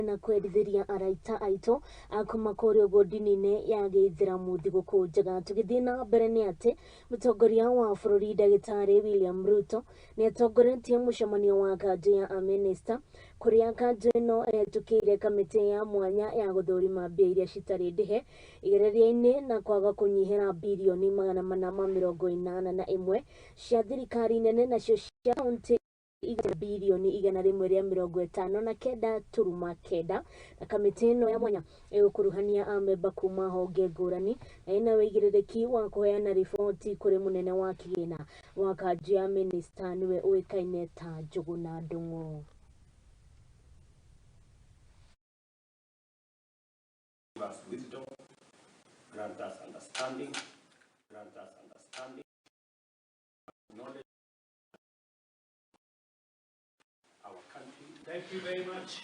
Na kwendithĩria araita aitũ a kuma kũrĩa ũguo ndini-inĩ ya gĩithĩramu thigũkũ njega. Tũgĩthiĩ na mbere nĩ atĩ mũtongoria wa bũrũri ndagĩtarĩ William Ruto nĩ atongoretie mũcemanio wa kanjũ ya amĩnĩsta, kũrĩa kanjũ ĩno ĩhetũkĩire kamĩtĩ ya mwanya ya gũthũrima mbia iria citarĩ ndĩhe igereria-inĩ na kwaga kũnyihĩra birioni 481 cia thirikari nene, nacio cia kaunti birioni 159.9. Na kamĩtĩ ĩno ya mwanya ĩgũkuruhania amemba kuma honge ngũrani na ĩna wĩigĩrĩrĩki wa kũheana riboti kũrĩ mũnene wa kĩgĩna wa kanjũ ya mĩnĩsta, nĩwe ũĩkaine ta Njũgũna Ndung'u. Give us wisdom, grant us understanding, grant us understanding, knowledge, our country. Thank you very much.